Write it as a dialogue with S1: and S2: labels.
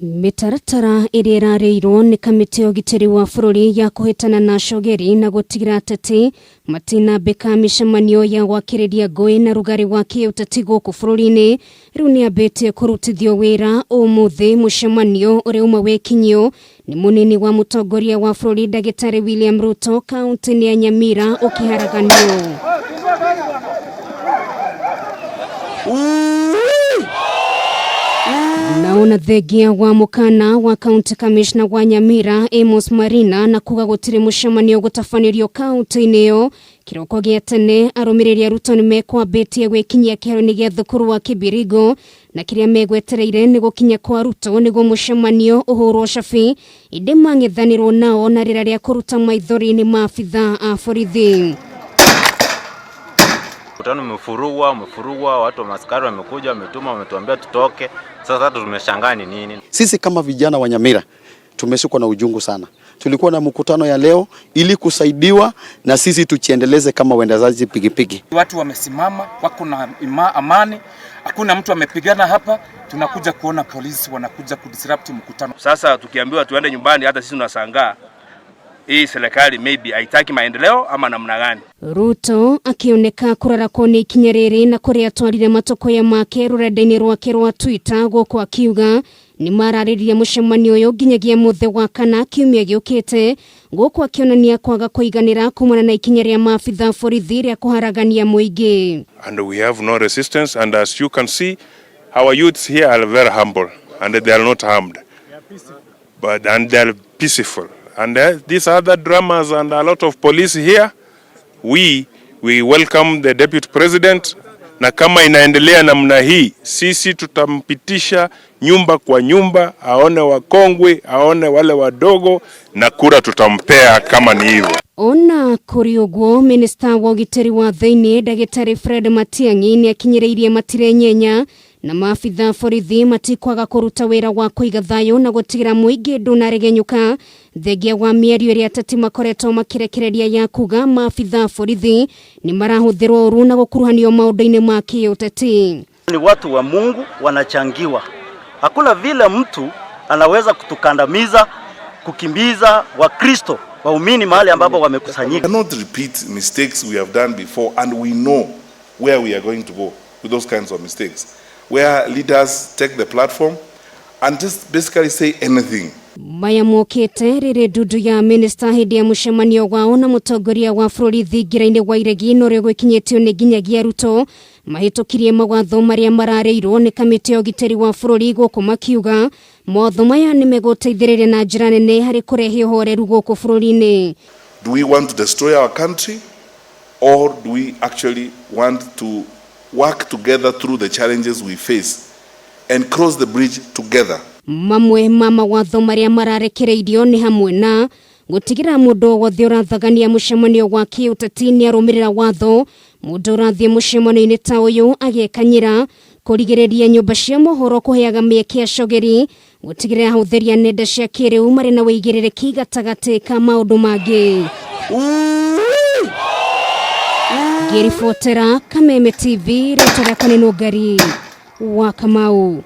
S1: Mĩtaratara ĩrĩa ĩrarĩirwo nĩ kamĩtĩ ya ũgitĩri wa bũrũri ya kũhĩtana na acogeri na gũtigĩra ateti matinambĩka mĩcemanio ya gwakĩrĩria ngũĩ na rugarĩ wa kĩũteti gũkũ bũrũri-inĩ rĩu nĩyambĩtie kũrutithio wĩra ũmũthĩ. Mũcemanio ũrĩa uma wĩkinyio nĩ mũnini wa mũtongoria wa bũrũri ndagĩtarĩ William Ruto kaunti-inĩ ya Nyamira ũkĩharaganio. Naona thengia wa mũkana wa county commissioner wa Nyamira Amos Marina na kuga gũtirĩ mũcemanio gũtabanĩrio kaunti-inĩ ĩyo. Kĩroko gĩa tene arũmĩrĩri a Ruto nĩmekwambĩtie gwĩkinyia kĩharo-inĩ gĩa thukuru wa Kibirigo na kĩrĩa megwetereire nĩ gũkinya kwa Ruto nĩguo mũcemanio ũhũrwo cabi ĩndĩ mang'ethanĩrwo nao na rĩera rĩa kũruta maithori nĩ maabithaa a borithi.
S2: Mkutano umefurugwa, umefurugwa, watu wa maskari wamekuja, wametuma, wametuambia tutoke. Sasa tumeshangaa ni nini?
S3: Sisi kama vijana wa Nyamira tumeshikwa na ujungu sana. Tulikuwa na mkutano ya leo ili kusaidiwa na sisi tuchiendeleze kama waendeshaji pikipiki.
S4: Watu wamesimama, wako na amani, hakuna mtu amepigana hapa. Tunakuja kuona polisi wanakuja kudisrupt mkutano.
S5: Sasa tukiambiwa tuende nyumbani, hata sisi tunashangaa hii serikali maybe haitaki maendeleo ama namna gani?
S1: Ruto akioneka kũrarakwo nĩ ikinya rĩrĩ na kũrĩa atwarire matokoya make rũrenda-inĩ rwake rwa Twitter gũkũ akiuga nĩ mararĩrĩria mũcemanio ũyũ nginyagia mũthĩ wa kana kiumia gĩũkĩte gũkũ akĩonania kwaga kũiganĩra kumana na ikinya rĩa maabitha borithi rĩa kũharagania mũingĩ.
S6: And we have no resistance, and as you can see, our youths here are very humble and they are not harmed, but and they are peaceful. And these other dramas and a lot of police here, we welcome the deputy president, na kama inaendelea namna hii, sisi tutampitisha nyumba kwa nyumba, aone wakongwe, aone wale wadogo, na kura tutampea kama ni hivyo.
S1: Ona kũrĩ ũguo minista wa ũgitĩri wa thĩinĩ ndagĩtarĩ Fred Matiang'i nĩ akinyĩrĩirie matirenyenya na maabitha borithi matikwaga kũruta wĩra wa kũiga thayũ na gũtigĩra mũingĩ ndũnaregenyũka thengia wa mĩario ĩrĩa ateti makoretwo makĩrekereria ya kuga maabitha borithi nĩ marahũthĩrwo ũru na gũkuruhanio maũndũ-inĩ ma kĩũteti.
S7: Ni watu wa Mungu wanachangiwa. Hakuna vile mtu anaweza kutukandamiza, kukimbiza Wakristo waumini mahali ambapo wamekusanyika.
S6: We cannot repeat mistakes we have done before, and we know where we are going to go with those kinds of mistakes, where leaders take the platform and just basically say anything.
S1: Maya mokĩte rĩrĩ ndundu ya minista hĩndĩ ya mũcemanio wao na mũtongoria wa bũrũri thingira-inĩ wa iregi na ũrĩa gwĩkinyĩtio nĩ nginyagia Ruto mahĩtũkirie mawatho marĩa mararĩirwo nĩ kamĩtĩ ya ũgitĩri wa bũrũri gũkũ makiuga mawatho maya nĩ megũteithĩrĩria na njĩra nene harĩ kũrehe ũhoreru gũkũ bũrũri-inĩ.
S6: Do we want to destroy our country, or do we actually want to work together through the challenges we face and cross the bridge together?
S1: Mamwe ma mawatho marĩa mararekereirio nĩ hamwe na gũtigĩra mũndũ wothe ũrathagania mũcemanio wa kĩũteti nĩ arũmĩrĩra watho, mũndũ ũrathiĩ mũcemanio-inĩ ta ũyũ agekanyĩra, kũrigĩrĩria nyũmba cia mohoro kũheaga mĩeke acogeri, gũtigĩrĩra ahũthĩri a nenda cia kĩrĩu marĩ na wĩigĩrĩrĩki gatagatĩ ka maũndũ mangĩ. Ngĩribotera Kameme TV, rĩtwa rĩakwa nĩ Nũngari wa Kamau.